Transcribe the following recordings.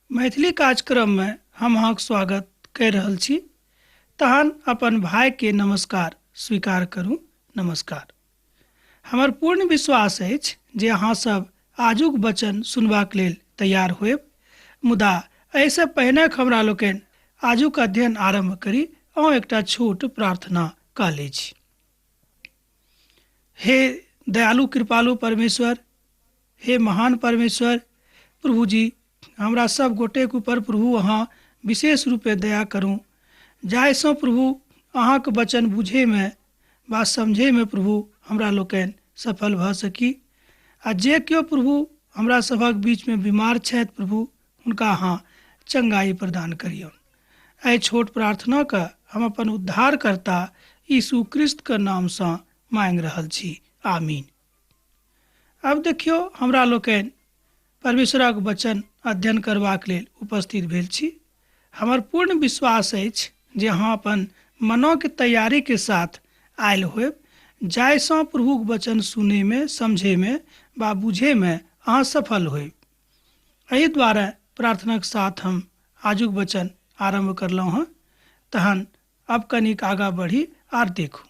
मैथिली कार्यक्रममे हम अहाँक स्वागत कहि रहल छी। तहन अपन भाइके नमस्कार स्वीकार करू। नमस्कार। हमर पूर्ण विश्वास अछि जे अहाँ सब आजुक वचन सुनबाक लेल तैयार होयब। मुदा एहिसँ पहिने हमरा लोकनि आजुक अध्ययन आरम्भ करी, अहूँ एकटा छोट प्रार्थना कऽ लै छी। हे दयालु कृपालु परमेश्वर, हे महान परमेश्वर प्रभु जी, हमरा सब गोटेक ऊपर प्रभु अहाँ विशेष रूपे दया करू, जाहिसँ प्रभु अहाँके वचन बुझैमे वा समझैमे प्रभु हमरा लोकनि सफल भऽ सकी। आ जे केओ प्रभु हमरा सभक बीचमे बीमार छथि प्रभु, हुनका अहाँ चंगाई प्रदान करियौन। एहि छोट प्रार्थनाके हम अपन उद्धारकर्ता यीशु क्रिस्तके नामसँ मांगि रहल छी, आमीन। अब देखियौ, हमरा लोकनि परमेश्वरक वचन अध्ययन करबाक लेल उपस्थित भेल छी। हमर पूर्ण विश्वास अछि जे अहाँ अपन मनोके तैयारीके साथ आयल होयब, जाहिसँ प्रभुक वचन सुनैमे, समझैमे वा बुझैमे अहाँ सफल होयब। एहि दुआरे प्रार्थनाक साथ हम आजुक वचन आरम्भ करलहुँ हँ। तहन अब कनिक आगाँ बढ़ी आर देखू।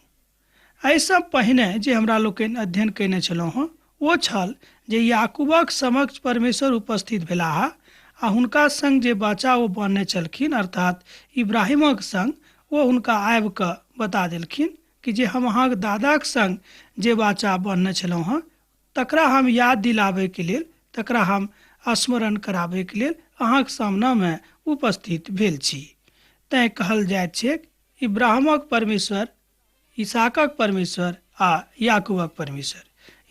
एहिसँ पहिने जे हमरा लोकनि अध्ययन कयने छलहुँ हँ, ओ छल जे याकूबक समक्ष परमेश्वर उपस्थित भेलाह आ हुनका संग जे वाचा ओ बान्हने छलखिन, अर्थात इब्राहिमक संग, ओ हुनका आबि कऽ बता देलखिन कि जे हम अहाँक दादाक संग जे वाचा बान्हने छलहुँ हँ, तकरा हम याद दिलाबैके लेल, तकरा हम स्मरण कराबैके लेल अहाँक सामनामे उपस्थित भेल छी। तैँ कहल जाइत छैक, इब्राहिमक परमेश्वर, इसहाकक परमेश्वर आ याकूबक परमेश्वर।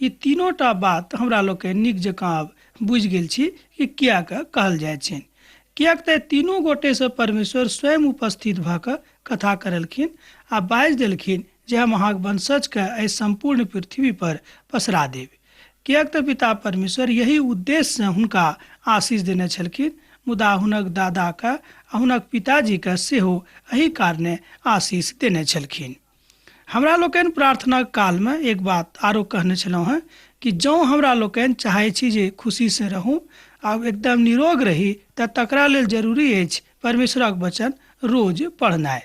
ई तीनोटा बात हमरा लोकनि नीक जकाँ आब बुझि गेल छी कि किएक कहल जाइत छनि। किएक तऽ तीनू गोटेसँ परमेश्वर स्वयं उपस्थित भऽ कऽ कथा करलखिन आ बाजि देलखिन जे हम अहाँक वंशजके एहि सम्पूर्ण पृथ्वी पर पसरा देब। किएक तऽ पिता परमेश्वर यही उद्देश्यसँ हुनका आशीष देने छलखिन, मुदा हुनक दादाके आ हुनक पिताजीके सेहो एहि कारणे आशीष देने छलखिन। हमरा लोकनि प्रार्थनाक कालमे एक बात आरो कहने छलहुँ हँ कि जँ हमरा लोकनि चाहै छी जे खुशीसँ रहू आ एकदम निरोग रही, तऽ तकरा लेल जरूरी अछि परमेश्वरक वचन रोज पढ़नाइ।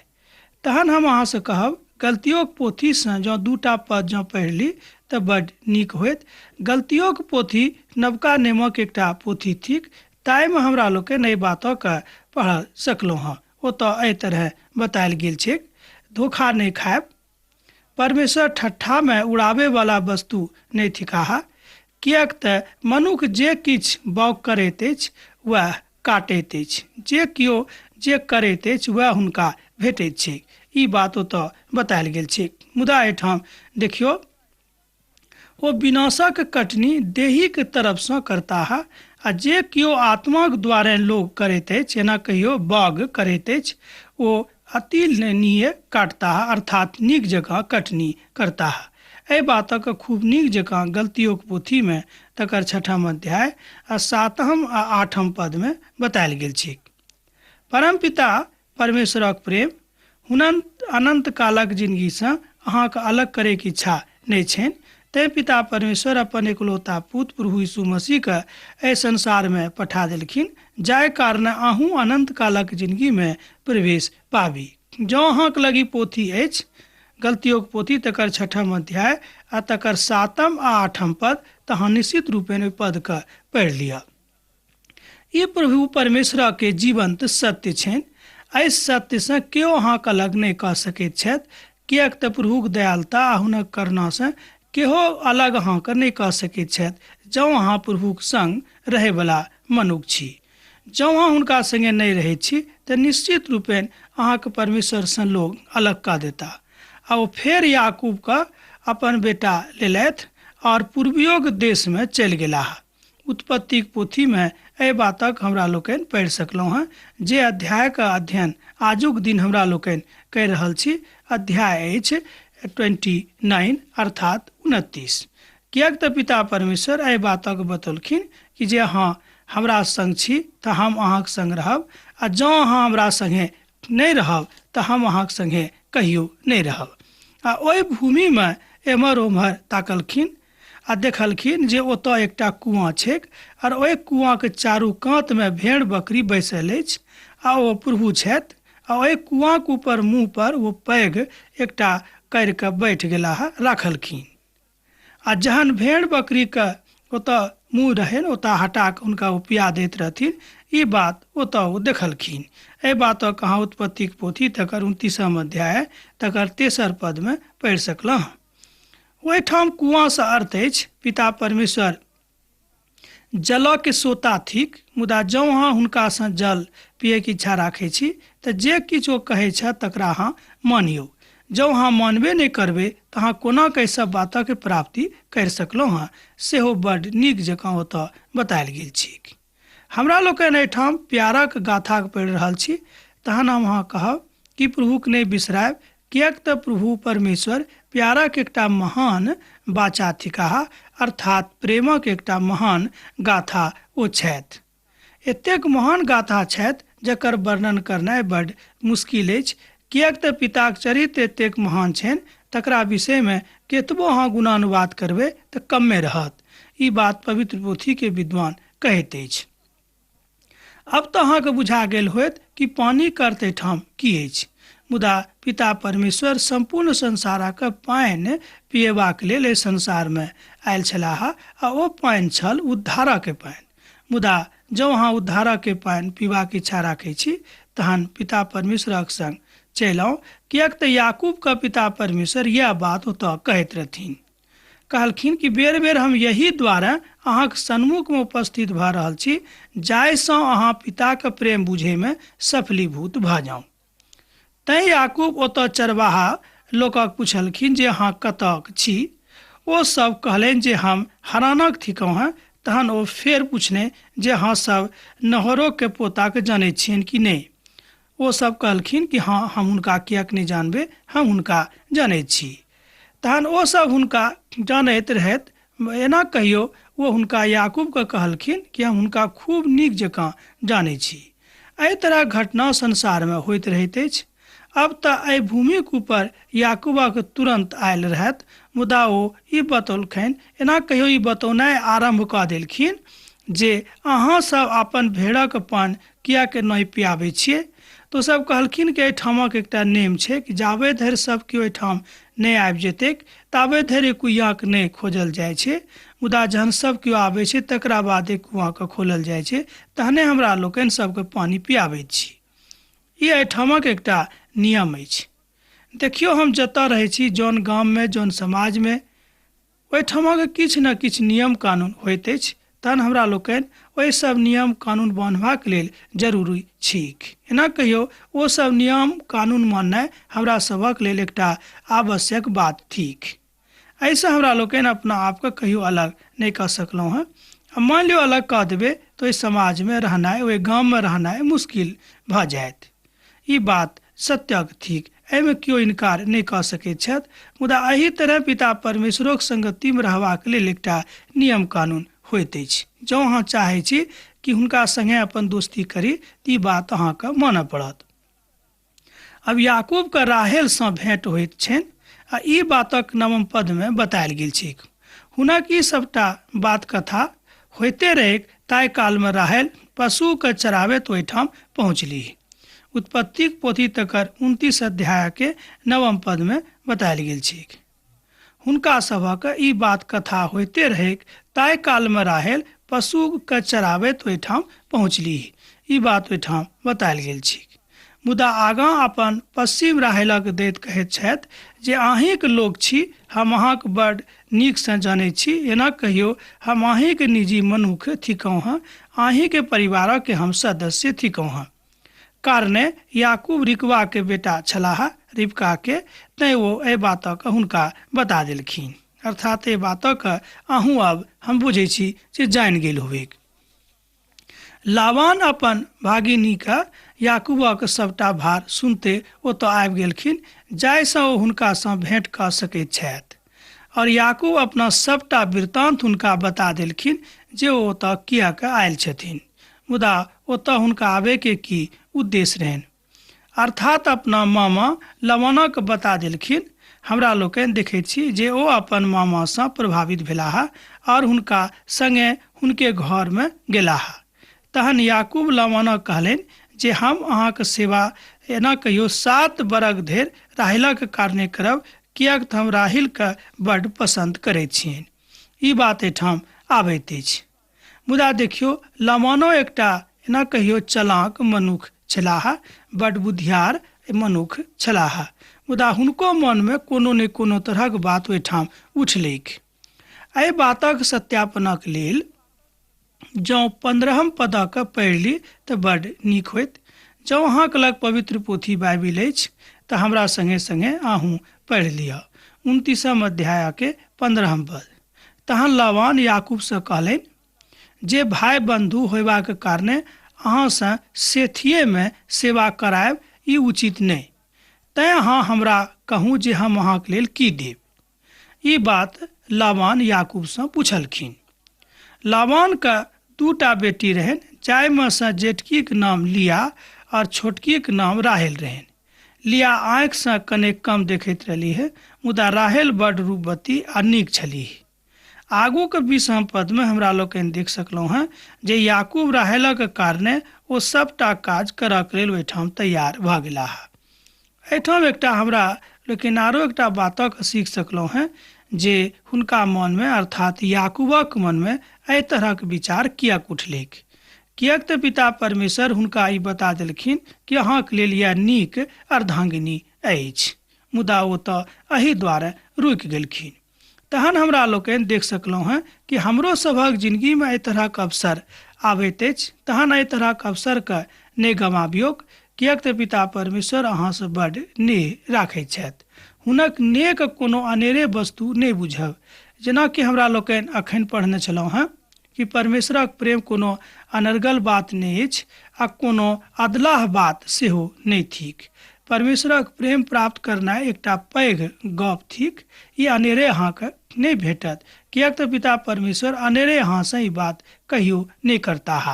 तहन हम अहाँसँ कहब, गलतियोक पोथीसँ जँ दूटा पद जँ पढ़ि ली तऽ बड्ड नीक होयत। गलतियोक पोथी नवका नेमक एकटा पोथी थिक, ताहिमे हमरा लोकनि एहि बातके पढ़ सकलहुँ हँ। ओतऽ एहि तरहे बतायल गेल छैक, धोखा नहि खायब। परमेश्वर ठट्ठामे उड़ाबैवला वस्तु नहि थिकाह, किएक तऽ मनुख जे किछु बाउग करैत अछि वएह काटैत अछि। जे केओ जे करैत अछि वएह हुनका भेटैत छैक। ई बात ओतऽ बतायल गेल छैक। मुदा एहिठाम देखियौ, ओ विनाशक कटनी देहीक तरफसँ करताह, आ जे केओ आत्माक द्वारे लोग करैत अछि, एना कहियो बाग करैत अछि, ओ अतिलनीय काटताह, अर्थात नीक जकाँ कटनी करताह। एहि बातक खूब नीक जकाँ गलतियोक पोथीमे तकर छठम अध्याय आ सातम आ आठम पदमे बतायल गेल छैक। परमपिता परमेश्वरक प्रेम हुनक अनंत कालक जिंदगीसँ अहाँके अलग करैके इच्छा नहि छनि। तैँ पिता परमेश्वर अपन एकलौता पुत्र प्रभु यीशु मसीहके एहि संसारमे पठा देलखिन, जाहि कारणे अहूँ अनंत कालक जिंदगीमे प्रवेश पाबी। जँ अहाँके लग ई पोथी अछि, गलतियोक पोथी तकर छठम अध्याय आ तकर सातम आ आठम पद, तऽ अहाँ निश्चित रूपेण ओहि पदके पढ़ि लिअ। ई प्रभु परमेश्वर के जीवंत सत्य छनि। एहि सत्यसँ केओ अहाँके अलग नहि कऽ सकैत छथि, किएक तऽ प्रभुक दयालुता आ हुनक करुणासँ केओ अलग अहाँके नहि कऽ सकैत छथि, जँ अहाँ प्रभुक संग रहैवला मनुख छी। जँ अहाँ हुनका संगे नहि रहैत छी तऽ निश्चित रूपेण अहाँके परमेश्वरसँ लोग अलग कऽ देता। आ ओ फेर याकूबके अपन बेटा लेलथि आओर पूर्वियोक देशमे चलि गेलाह। उत्पत्तिक पोथीमे एहि बातक हमरा लोकनि पढ़ि सकलहुँ हँ, जे अध्यायक अध्ययन आजुक दिन हमरा लोकनि कहि रहल छी। अध्याय अछि 29 अर्थात 29। किएक तऽ पिता परमेश्वर एहि बातक बतौलखिन कि जे अहाँ हमरा संग छी तऽ हम अहाँक संग रहब, आ जँ अहाँ हमरा संगे नहि रहब तऽ हम अहाँक संगे कहियो नहि रहब। आ ओहि भूमिमे एम्हर ओम्हर ताकलखिन आ देखलखिन जे ओतऽ एकटा कुआँ छैक आओर ओहि कुआँके चारू कातमे भेड़ बकरी बैसल अछि आ ओ प्रभु छथि आ ओहि कुआँके ऊपर मुँह पर ओ पैघ एकटा करि कऽ बैठ गेलाह राखलखिन। आ जहन भेड़ बकरीके ओतऽ मुँह रहनि ओतऽ हटा कऽ हुनका ओ पिया दैत रहथिन। ई बात ओतऽ ओ देखलखिन। एहि बातक अहाँ उत्पत्तिक पोथी तकर 29 अध्याय तकर 3 पदमे पढ़ि सकलहुँ। ओहिठाम कुआँसँ अर्थ अछि पिता परमेश्वर जलके सोता थिक, मुदा जँ अहाँ हुनकासँ जल पियैके इच्छा राखै छी तऽ जे किछु ओ कहै छथि तकरा अहाँ मानियौ। जँ अहाँ मानबे नहि करबै तऽ अहाँ कोना कऽ एहि सब बातक प्राप्ति करि सकलहुँ हँ, सेहो बड्ड नीक जकाँ ओतऽ बतायल गेल छैक। हमरा लोकनि एहिठाम प्यारक गाथाक पढ़ि रहल छी, तहन हम अहाँ कहब कि प्रभुक नहि बिसरायब, किएक तऽ प्रभु परमेश्वर प्यारक एकटा महान बाचा थिकाह, अर्थात प्रेमक एकटा महान गाथा ओ छथि। एतेक महान गाथा छथि जकर वर्णन करनाइ बड्ड मुश्किल अछि, किएक तऽ पिताक चरित्र एतेक महान छनि तकरा विषयमे केतबो अहाँ गुणानुवाद करबै तऽ कम्मे रहत। ई बात पवित्र पोथीके विद्वान कहैत अछि। अब तऽ अहाँके बुझा गेल होयत कि पानि अर्थ एहिठाम की अछि। मुदा पिता परमेश्वर सम्पूर्ण संसारक पानि पिएबाक लेल एहि संसारमे आयल छलाह आ ओ पानि छल उद्धारक पानि। मुदा जँ अहाँ उद्धारक पानि पीबाक इच्छा राखै छी तहन पिता परमेश्वरक संग चलि आउ, किएक तऽ याकूबके पिता परमेश्वर इएह बात ओतऽ कहैत रहथिन। कहलखिन कि बेर बेर हम यही द्वारे अहाँक सन्मुखमे उपस्थित भऽ रहल छी जाहिसँ अहाँ पिताके प्रेम बुझैमे सफलीभूत भऽ जाउ। तैँ याकूब ओतऽ चरवाहा लोकक पुछलखिन जे अहाँ कतऽ छी। ओ सब कहलनि जे हम हरानक थिकहुँ हँ। तहन ओ फेर पुछने जे अहाँ सब नहरोके पोताके जनै छियनि कि नहि। ओ सब कहलखिन कि हँ, हम हुनका किएक नहि जानबै, हम हुनका जनैत छी। तहन ओ सब हुनका जानैत रहैत एना कहियो ओ हुनका याकूबके कहलखिन कि हम हुनका खूब नीक जकाँ जानै छी। एहि तरहक घटना संसारमे होइत रहैत अछि। अब तऽ एहि भूमिक ऊपर याकूबक तुरन्त आयल रहैत, मुदा ओ ई बतौलखिन, एना कहियो ई बतौनाइ आरम्भ कऽ देलखिन जे अहाँ सब अपन भेड़क पानि किएक नहि पियाबै छियै। तऽ ओ सब कहलखिन कि एहिठामक एकटा नियम छै कि जाबे धरि सब केओ एहिठाम नहि आबि जेतैक ताबे धरि कुइयाँके नहि खोजल जाइ छै, मुदा जहन सब केओ आबै छै तकरा बाद एक कुआँके खोलल जाइ छै, तहने हमरा लोकनि सबके पानि पियाबैत छी। ई एहिठामक एकटा नियम अछि। देखियौ, हम जतऽ रहै छी, जौन गाममे, जौन समाजमे, ओहिठामक किछु ने किछु नियम कानून होइत अछि, तहन हमरा लोकनि ओहि सब नियम कानून बान्हबाक लेल जरूरी छैक। एना कहियौ ओ सब नियम कानून माननाइ हमरा सभक लेल एकटा आवश्यक बात थिक। एहिसँ हमरा लोकनि अपना आपके कहियो अलग नहि कऽ सकलहुँ हँ। आ मानि लियौ अलग कऽ देबै तऽ ओहि समाजमे रहनाइ, ओहि गाममे रहनाइ मुश्किल भऽ जायत। ई बात सत्यक थिक, एहिमे केओ इनकार नहि कऽ सकैत छथि। मुदा एहि तरह पिता परमेश्वरोक संगतिमे रहबाक लेल एकटा नियम कानून होइत अछि। जँ अहाँ चाहै छी कि हुनका संगे अपन दोस्ती करी तऽ ई बात अहाँके मानऽ पड़त। अब याकूबके राहेलसँ भेंट होइत छनि आ ई बातक नवम पदमे बतायल गेल छैक। हुनक ई सबटा बात कथा होइते रहैक ताहि कालमे राहेल पशुके चराबैत ओहिठाम पहुँचलीह। उत्पत्तिक पोथी तकर 29 अध्यायके नवम पदमे बतायल गेल छैक। हुनका सभक ई बात कथा होइते रहैक ताहि कालमे राहेल पशुके चराबैत ओहिठाम पहुँचलीह। ई बात ओहिठाम बतायल गेल छैक। मुदा आगाँ अपन पश्चिम राहेलक दैत कहैत छथि जे अहीँक लोक छी, हम अहाँक बड्ड नीकसँ जनैत छी। एना कहियो हम अहीँक निजी मनुख थिकहुँ हँ, अहीँके परिवारक हम सदस्य थिकहुँ हँ। कारणे याकूब रिकबाके बेटा छलाह, रिबकाके, तैँ ओ एहि बातक हुनका बता देलखिन। अर्थात एहि बातक अहूँ अब हम बुझै छी जे जानि गेल होबैक। लाबान अपन भागिनीके याकूबक सबटा भार सुनते ओतऽ आबि गेलखिन जाहिसँ ओ हुनकासँ भेंट कऽ सकैत छथि। और याकूब अपना सबटा वृत्तांत हुनका बता देलखिन जे ओ ओतऽ किएक आयल छथिन। मुदा ओतऽ हुनका आबैके की उद्देश्य रहनि। अर्थात अपना मामा लाबानक बता देलखिन। हमरा लोकनि देखैत छी जे ओ अपन मामासँ प्रभावित भेलाह आओर हुनका संगे हुनके घरमे गेलाह। तहन याकूब लाबानक कहलनि जे हम अहाँक सेवा एना कहियो 7 बरख धरि राहेलक कारणे करब, किएक तऽ हम राहेलके बड्ड पसन्द करैत छियनि। ई बात एहिठाम आबैत अछि। मुदा देखियौ, लाबानो एकटा एना कहियो चलाक मनुख छलाह, बड्ड बुधियार मनुख छलाह, मुदा हुनको मनमे कोनो ने कोनो तरहक बात ओहिठाम उठलैक। एहि बातक सत्यापनक लेल जँ 15 पदक पढ़ि ली तऽ बड्ड नीक होइत। जँ अहाँके लग पवित्र पोथी बाइबिल अछि तऽ हमरा संगे संगे अहूँ पढ़ि लिअ। 29 अध्यायके 15 पद। तहन लाबान याकूबसँ कहलनि जे भाय बंधु होयबाक कारणे अहाँसँ सेथिएमे सेवा करायब ई उचित नहि, तैँ अहाँ हमरा कहू जे हम अहाँके लेल की देब। ई बात लाबान याकूबसँ पुछलखिन। लाबानके 2 बेटी रहनि, जाहिमे सँ जेठकीक नाम लिआ और छोटकीक नाम राहेल रहनि। लिआ आँखिसँ कनेक कम देखैत रहलीह, मुदा राहेल बड्ड रूपवती आ नीक छलीह। आगूके 20 पदमे हमरा लोकनि देख सकलहुँ हेँ जे याकूब राहेलक कारणे ओ सबटा काज करऽके लेल ओहिठाम तैयार भऽ गेलाह। एहिठाम एकटा हमरा लोकनि आरो एकटा बातक सीख सकलहुँ हेँ जे हुनका मनमे अर्थात याकूबक मनमे एहि तरहक विचार किएक उठलैक। किएक तऽ पिता परमेश्वर हुनका ई बता देलखिन कि अहाँके लेल यैह नीक अर्धांगिनी अछि, मुदा ओ तऽ एहि दुआरे रुकि गेलखिन। तहन हमरा लोकनि देख सकलहुँ हेँ कि हमरो सभक जिनगीमे एहि तरहक अवसर आबैत अछि, तहन एहि तरहक अवसरके नहि गमाबियौक, किएक तऽ पिता परमेश्वर अहाँसँ बड्ड नेह राखैत छथि। हुनक नेहके कोनो अनेरे वस्तु नहि बुझब। जेनाकि हमरा लोकनि अखन पढ़ने छलहुँ हेँ कि परमेश्वरक प्रेम कोनो अनर्गल बात नहि अछि आ कोनो अदलाह बात सेहो नहि थिक। परमेश्वरक प्रेम प्राप्त करनाइ एकटा पैघ गप थिक। ई अनेरे अहाँके नहि भेटत, किएक तऽ पिता परमेश्वर अनेरे अहाँसँ ई बात कहियो नहि करताह।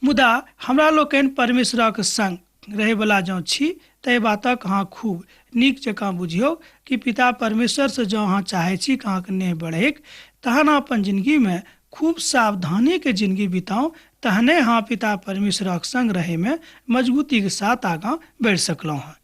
मुदा हमरा लोकनि परमेश्वरक संग रहैवला जँ छी तऽ एहि बातक अहाँ खूब नीक जकाँ बुझियौ कि पिता परमेश्वरसँ जँ अहाँ चाहै छी कि अहाँके नेह बढ़ैक, तहन अहाँ अपन जिनगीमे खूब सावधानीके जिनगी बिताउ, तहने अहाँ पिता परमेश्वरक संग रहैमे मजबूतीके साथ आगाँ बढ़ि सकलहुँ हँ।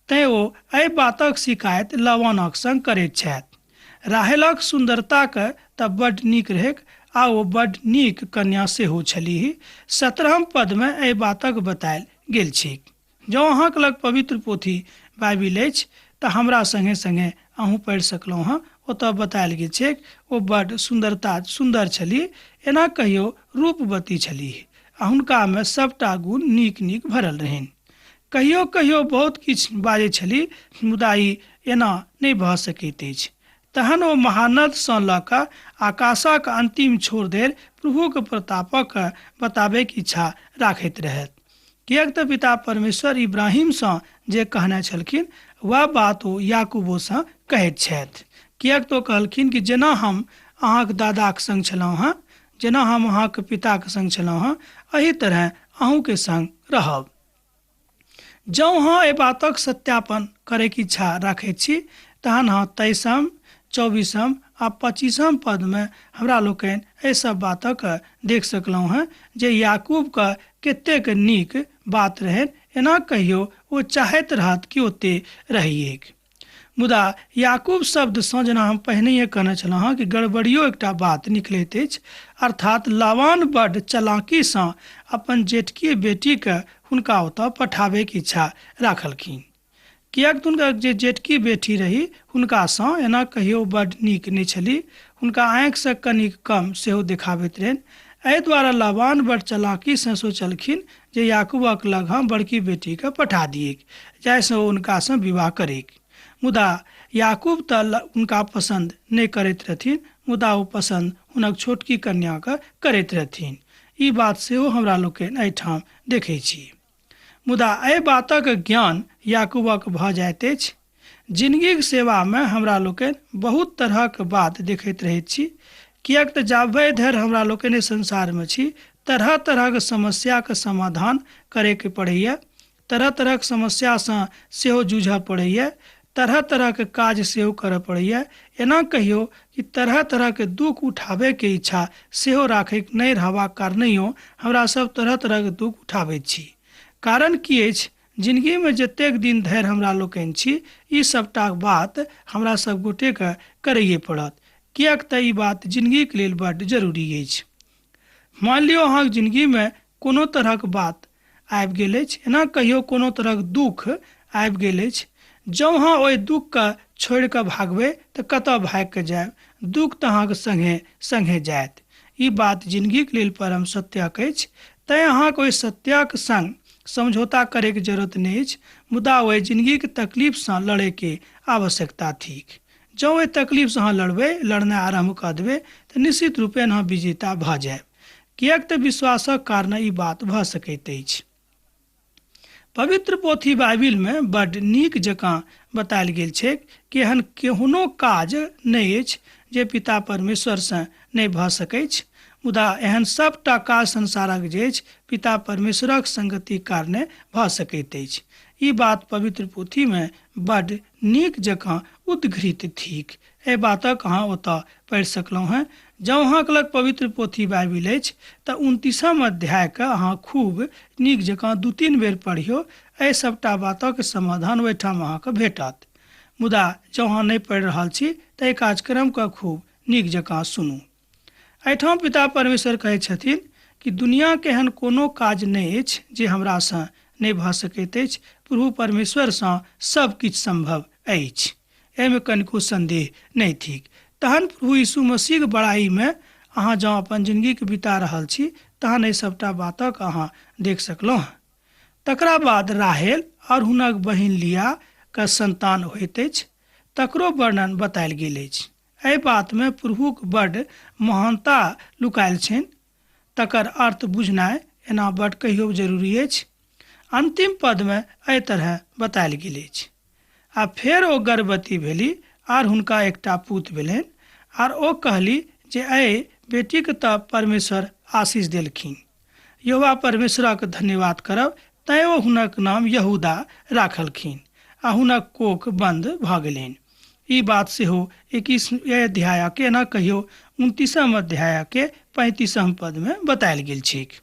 तैँ ओ एहि बातक शिकायत लाबानक संग करैत छथि। राहेलक सुन्दरताके तऽ बड्ड नीक रहैक आ ओ बड्ड नीक कन्या सेहो छलीह। 17 पदमे एहि बातक बतायल गेल छैक। जँ अहाँके लग पवित्र पोथी बाइबिल अछि तऽ हमरा संगे संगे अहूँ पढ़ि सकलहुँ हँ। ओतऽ बतायल गेल छैक ओ बड्ड सुन्दर छलीह, एना कहियो रूपवती छलीह आ हुनकामे सबटा गुण नीक नीक भरल रहनि। कहियो कहियो बहुत किछु बाजै छलीह, मुदा ई एना नहि भऽ सकैत अछि। तहन ओ महानदसँ लऽ कऽ आकाशक अन्तिम छोर धरि प्रभुक प्रतापक बताबैक इच्छा राखैत रहथि। किएक तऽ पिता परमेश्वर इब्राहिमसँ जे कहने छलखिन वएह बात ओ याकूबोसँ कहैत छथि। किएक तऽ ओ कहलखिन कि जेना हम अहाँक दादाक संग छलहुँ हँ, जेना हम अहाँक पिताक संग छलहुँ हँ, एहि तरहे अहूँके संग रहब। जँ अहाँ एहि बातक सत्यापन करैक इच्छा राखैत छी तहन अहाँ 23, 24 आ 25 पदमे हमरा लोकनि एहि सब बातक देख सकलहुँ हँ जे याकूबके कतेक नीक बात रहनि, एना कहियो ओ चाहैत रहत कि ओते रहिएक। मुदा याकूब शब्दसँ, जेना हम पहिनहिए कहने छलहुँ हँ कि गड़बड़ियो एकटा बात निकलैत अछि, अर्थात लाबान बड्ड चलाकीसँ अपन जेठकी बेटीके हुनका ओतऽ पठाबैके इच्छा राखलखिन। किएक तऽ हुनकर जे जेठकी बेटी रही हुनकासँ एना कहियो बड्ड नीक नहि छली, हुनका आँखिसँ कनिक कम सेहो देखाबैत रहनि। एहि दुआरे लाबान बड्ड चलाकीसँ सोचलखिन जे याकूबक लग हम बड़की बेटीके पठा दिऐक जाहिसँ ओ हुनकासँ विवाह करैक। मुदा याकूब तऽ हुनका पसन्द नहि करैत रहथिन, मुदा ओ पसन्द हुनक छोटकी कन्याके करैत रहथिन। ई बात सेहो हमरा लोकनि एहिठाम देखै छी। मुदा एहि बातक ज्ञान याकूबक भऽ जाइत अछि। जिनगीक सेवामे हमरा लोकनि बहुत तरहक बात देखैत रहैत छी, किएक तऽ जाबे धरि हमरा लोकनि संसारमे छी तरह तरहक समस्याक समाधान करैके पड़ैए, तरह तरहक समस्यासँ सेहो जूझऽ पड़ैए। तरह तरहके काज सेहो करय पड़ैए। एना कहियौ कि तरह तरहके दुःख उठाबैके इच्छा सेहो राखैके नहि रहबाक कारणेयो हमरा सब तरह तरहके दुःख उठाबैत छी। कारण की अछि? जिनगीमे जतेक दिन धरि हमरा लोकनि छी, ई सबटा बात हमरा सब गोटेके करैए पड़त, किएक तऽ ई बात जिनगीके लेल बड्ड जरूरी अछि। मानि लियौ अहाँके जिनगीमे कोनो तरहक बात आबि गेल अछि, एना कहियौ कोनो तरहक दुःख आबि गेल अछि। जँ अहाँ ओहि दुःखके छोड़ि कऽ भागबै तऽ कतऽ भागि कऽ जायब? दुःख तऽ अहाँके सङ्गे सङ्गे जायत। ई बात जिनगीके लेल परम सत्यक अछि। तैँ अहाँके ओहि सत्यक सङ्ग समझौता करैके जरूरत नहि अछि, मुदा ओहि जिनगीके तकलीफसँ लड़ैके आवश्यकता थिक। जँ ओहि तकलीफसँ अहाँ लड़बै, लड़नाइ आरम्भ कऽ देबै तऽ निश्चित रूपेण अहाँ विजेता भऽ जायब, किएक तऽ विश्वासक कारण ई बात भऽ सकैत अछि। पवित्र पोथी बाइबिलमे बड्ड नीक जकाँ बतायल गेल छैक कि एहन केहनो काज नहि अछि जे पिता परमेश्वरसँ नहि भऽ सकैछ, मुदा एहन सबटा काज संसारक जे अछि पिता परमेश्वरक संगतिक कारणे भऽ सकैत अछि। ई बात पवित्र पोथीमे बड्ड नीक जकाँ उद्घृत थिक। एहि बातक अहाँ ओतऽ पढ़ि सकलहुँ हेँ। जँ अहाँके लग पवित्र पोथी बाइबिल अछि तऽ 29 अध्यायके अहाँ खूब नीक जकाँ 2-3 बेर पढ़ियौ। एहि सबटा बातक समाधान ओहिठाम अहाँके भेटत। मुदा जँ अहाँ नहि पढ़ि रहल छी तऽ एहि कार्यक्रमके खूब नीक जकाँ सुनू। एहिठाम पिता परमेश्वर कहै छथिन कि दुनियाके एहन कोनो काज नहि अछि जे हमरासँ नहि भऽ सकैत अछि। प्रभु परमेश्वरसँ सब किछु सम्भव अछि, एहिमे कनिको सन्देह नहि थिक। तहन प्रभु यीशु मसीहक बड़ाईमे अहाँ जँ अपन जिनगीके बिता रहल छी तहन एहि सबटा बातक अहाँ देख सकलहुँ। तकरा बाद राहेल और हुनक बहिन लिया के संतान होइत अछि, तकरो वर्णन बतायल गेल अछि। एहि बातमे प्रभुक बड्ड महानता लुकायल छनि, तकर अर्थ बुझनाइ एना बड्ड कहियो जरूरी अछि। अंतिम पदमे एहि तरह बतायल गेल अछि। आ फेर ओ गर्भवती भेली आर हुनका एकटा पूत भेलनि, आर ओ कहली जे एहि बेटीके तऽ परमेश्वर आशीष देलखिन। यहोवा परमेश्वरक धन्यवाद करब, तैँ ओ हुनक नाम यहूदा राखलखिन आ हुनक कोख बन्द भऽ गेलनि। ई बात सेहो 21 अध्यायके, एना कहियौ 29 अध्यायके 35 पदमे बतायल गेल छैक।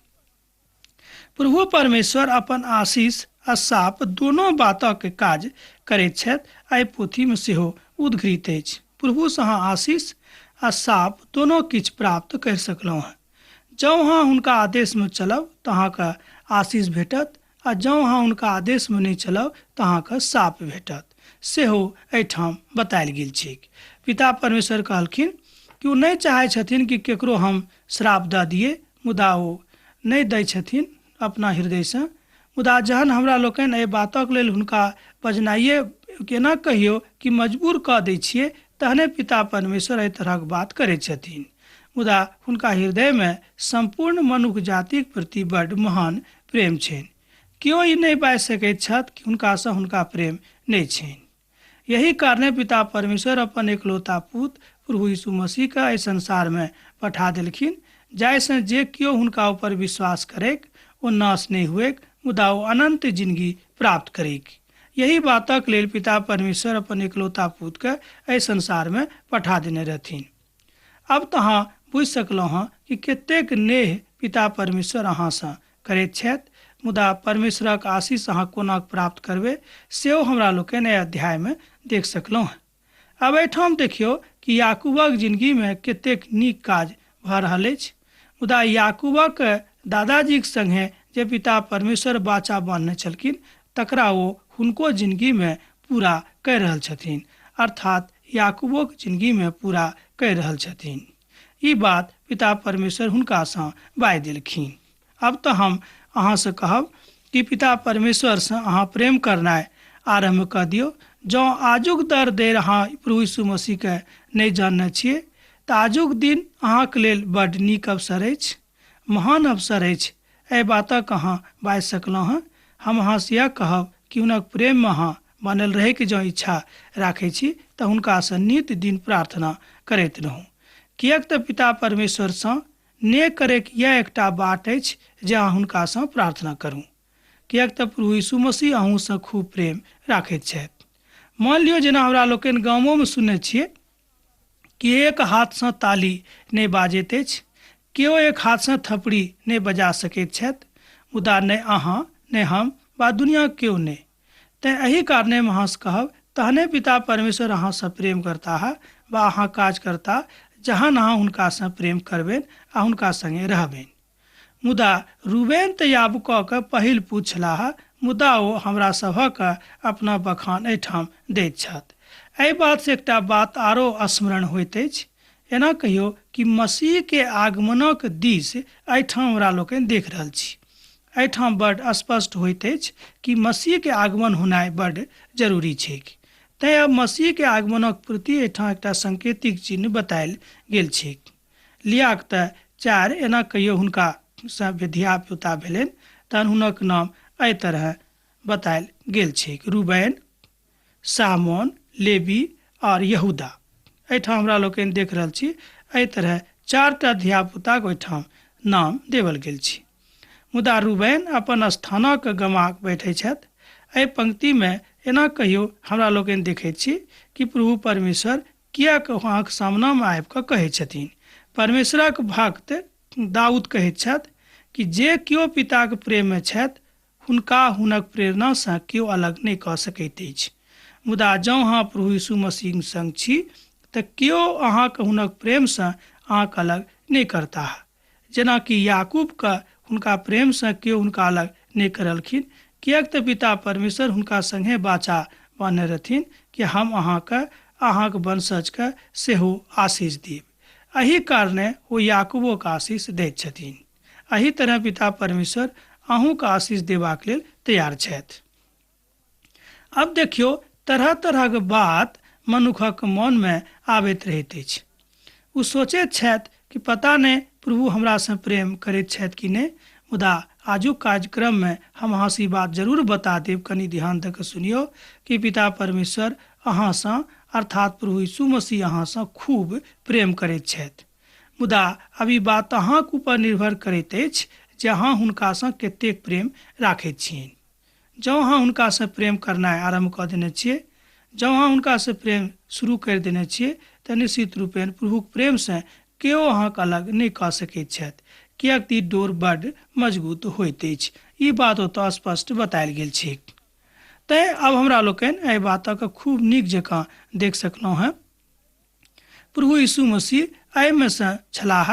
प्रभु परमेश्वर अपन आशीष आ शाप दोनो बातक काज करैत छथि, एहि पोथीमे सेहो उद्घृत अछि। प्रभुसँ अहाँ आशीष आ शाप दोनो किछु प्राप्त करि सकलहुँ हँ। जँ अहाँ हुनका आदेशमे चलब तऽ अहाँके आशीष भेटत, आ जँ अहाँ हुनका आदेशमे नहि चलब तऽ अहाँके शाप भेटत, सेहो एहिठाम बतायल गेल छैक। पिता परमेश्वर कहलखिन कि ओ नहि चाहै छथिन कि केकरो हम श्राप दऽ दियै, मुदा ओ नहि दै छथिन अपना हृदयसँ। मुदा जहन हमरा लोकनि एहि बातक लेल हुनका बजनाइए केना कहियौ कि मजबूर कऽ दै छियै, तहने पिता परमेश्वर एहि तरहक बात करै छथिन। मुदा हुनका हृदयमे सम्पूर्ण मनुख जातिक प्रति बड्ड महान प्रेम छनि। केओ ई नहि बाजि सकैत छथि कि हुनकासँ हुनका प्रेम नहि छनि। यही कारणे पिता परमेश्वर अपन एकलौता पुत प्रभु यीशु मसीहके एहि संसारमे पठा देलखिन, जाहिसँ जे केओ हुनका ऊपर विश्वास करैक ओ नाश नहि हुएक, मुदा ओ अनंत जिंदगी प्राप्त करैक। यही बातक लेल पिता परमेश्वर अपन एकलौता पुतके एहि संसारमे पठा देने रहथिन। अब तऽ अहाँ बुझि सकलहुँ हँ कि कतेक नेह पिता परमेश्वर अहाँसँ करैत छथि। मुदा परमेश्वरक आशीष अहाँ कोना प्राप्त करबै सेहो हमरा लोकनि एहि अध्यायमे देख सकलहुँ हँ। अब एहिठाम देखियौ कि याकूबक जिंदगीमे कतेक नीक काज भऽ रहल अछि। मुदा याकूबक दादाजीक संगे जे पिता परमेश्वर वाचा बान्हने छलखिन तकरा ओ हुनको जिंदगीमे पूरा करि रहल छथिन, अर्थात याकूबोक जिंदगीमे पूरा करि रहल छथिन। ई बात पिता परमेश्वर हुनकासँ बाजि देलखिन। अब तऽ हम अहाँसँ कहब कि पिता परमेश्वरसँ अहाँ प्रेम करनाइ आरम्भ कऽ दियौ। जँ आजुक दर देर अहाँ प्रभु यीशु मसीहके नहि जानने छियै तऽ आजुक दिन अहाँके लेल बड्ड नीक अवसर अछि, महान अवसर अछि। एहि बातक अहाँ बाजि सकलहुँ हँ। हम अहाँसँ इएह कहब कि हुनक प्रेममे अहाँ बनल रहैके जँ इच्छा राखै छी तऽ हुनकासँ नित दिन प्रार्थना करैत रहू, किएक तऽ पिता परमेश्वरसँ नेह करैके इएह एकटा बाट अछि जे अहाँ हुनकासँ प्रार्थना करू, किएक तऽ प्रभु यीशु मसीह अहूँसँ खूब प्रेम राखैत छथि। मान लियौ जेना हमरा लोकनि गामोमे सुनने छियै कि एक हाथसँ ताली नहि बाजैत अछि, केओ एक हाथसँ थपड़ी नहि बजा सकैत छथि, मुदा नहि अहाँ नहि हम वा दुनिया केओ नहि। तेँ एहि कारणे हम अहाँसँ कहब, तहने पिता परमेश्वर अहाँसँ प्रेम करताह वा अहाँ काज करता जहन अहाँ हुनकासँ प्रेम करबनि आ हुनका संगे रहबनि। मुदा रूबेन तऽ याबूकक पहिल पूत छलाह, मुदा ओ हमरा सभक अपना बखान एहिठाम दैत छथि। एहि बातसँ एकटा बात आरो स्मरण होइत अछि। एना कहियौ कि मसीह के आगमनक दिस एहिठाम हमरा लोकनि देख रहल छी। एहिठाम बड स्पष्ट होइत अछि कि मसीह के आगमन होनाइ बड जरूरी छैक। तेँ आब मसीह के आगमनक प्रति एहिठाम एकटा सांकेतिक चिन्ह बतायल गेल छैक। लियाक तऽ 4 एना कहियो हुनका सँ धिया-पुता भेलनि, तहन हुनक नाम एहि तरह बतायल गेल छैक: रूबेन, सामोन, लेबी और यहूदा। एहिठाम हमरा लोकनि देख रहल छी एहि तरह 4टा धिया-पुताक ओहिठाम नाम देवल गेल छी। मुदा रूबेन अपन स्थानक गमा बैठे छथि। एहि पंक्ति में एना कहियो हमरा लोकनि देखैत छी कि प्रभु परमेश्वर किएक अहाँक सामनामे आबि कऽ कहै छथिन। परमेश्वरक भक्त दाऊद कहैत छथि कि जे केओ पिताक प्रेममे छथि हुनका हुनक प्रेरणासँ केओ अलग नहि कऽ सकैत अछि। मुदा जँ अहाँ प्रभु यीशु मसीह संग छी तऽ केओ अहाँके हुनक प्रेमसँ अहाँके अलग नहि करताह। जेनाकि याकूबके हुनका प्रेमसँ केओ हुनका अलग नहि करलखिन, किएक तऽ पिता परमेश्वर हुनका संगे बाचा बान्हने रहथिन कि हम अहाँके अहाँक वंशजके सेहो आशीष देब। एहि कारणे ओ याकूबोके आशीष दैत छथिन। एहि तरह पिता परमेश्वर अहूँके आशीष देबाक लेल तैयार छथि। अब देखियौ, तरह तरहक बात मनुखक मनमे आबैत रहैत अछि। ओ सोचैत छथि कि पता नहि प्रभु हमरासँ प्रेम करैत छथि कि नहि। मुदा आजुक कार्यक्रममे हम अहाँसँ ई बात जरूर बता देब, कनि ध्यान दऽ कऽ सुनियौ कि पिता परमेश्वर अहाँसँ अर्थात प्रभु यीशु मसीह अहाँसँ खूब प्रेम करैत छथि। मुदा अब ई बात अहाँक ऊपर निर्भर करैत अछि जे अहाँ हुनकासँ कतेक प्रेम राखैत छियनि। जँ अहाँ हुनकासँ प्रेम करनाइ आरम्भ कऽ देने छियै, जँ अहाँ हुनकासँ प्रेम शुरू करि देने छियै, तऽ निश्चित रूपेण प्रभुक प्रेमसँ केओ अहाँके अलग नहि कऽ सकैत छथि, किएक तऽ ई डोर बड्ड मजगूत होइत अछि। ई बात ओतऽ स्पष्ट बतायल गेल छैक। तैँ आब हमरा लोकनि एहि बातक खूब नीक जकाँ देख सकलहुँ हेँ। प्रभु यीशु मसीह एहिमे सँ छलाह,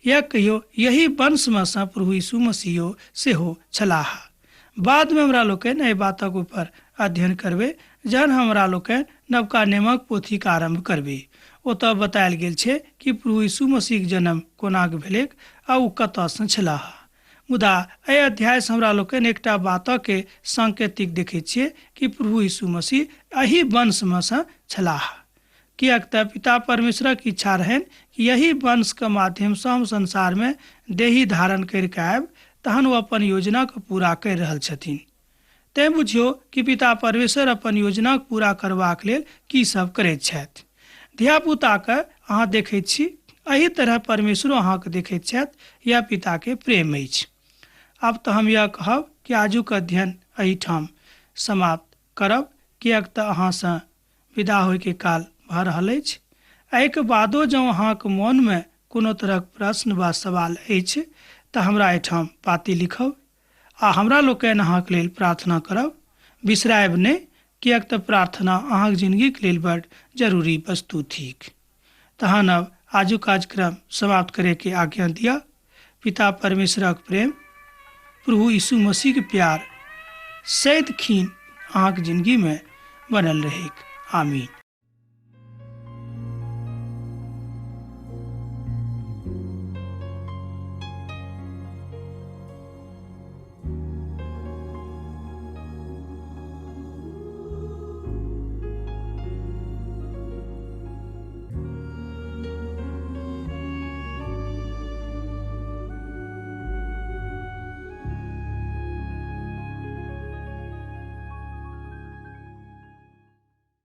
या कहियो यही वंशमे सँ प्रभु यीशु मसीहो सेहो छलाह। बादमे हमरा लोकनि एहि बातक ऊपर अध्ययन करबै जहन हमरा लोकनि नवका नियमक पोथीक आरम्भ करबै। ओतऽ बतायल गेल छै कि प्रभु यीशु मसीहक जन्म कोनाक भेलैक आ ओ कतऽ सँ छलाह। मुदा एहि अध्यायसँ हमरा लोकनि एकटा बातके सांकेतिक देखैत छियै कि प्रभु यीशु मसीह एहि वंशमे सँ छलाह, किएक तऽ पिता परमेश्वरक इच्छा रहनि कि यही वंशके माध्यमसँ हम संसारमे देही धारण करिके आयब, तहन ओ अपन योजनाके पूरा करि रहल छथिन। तैँ बुझियौ कि पिता परमेश्वर अपन योजनाके पूरा करबाक लेल की सब करैत छथि। धियापुताके अहाँ देखैत छी, एहि तरह परमेश्वरो अहाँके देखैत छथि। यह पिताके प्रेम अछि। आब तऽ हम यह कहब कि आजुक अध्ययन एहिठाम समाप्त करब, किएक तऽ अहाँसँ विदा होइके काल भऽ रहल अछि। एहिके बादो जँ अहाँके मोनमे कोनो तरहक प्रश्न वा सवाल अछि तऽ हमरा एहिठाम पाती लिखब आ हमरा लोकनि अहाँके लेल प्रार्थना करब। बिसरायब नहि, किएक तऽ प्रार्थना अहाँक जिंदगीके लेल बड जरूरी वस्तु थिक। तहन अब आजुक कार्यक्रम समाप्त करैके आज्ञा दिअ। पिता परमेश्वरक प्रेम, प्रभु यीशु मसीहके प्यार सदिखिन अहाँके जिंदगीमे बनल रहैक। आमीन।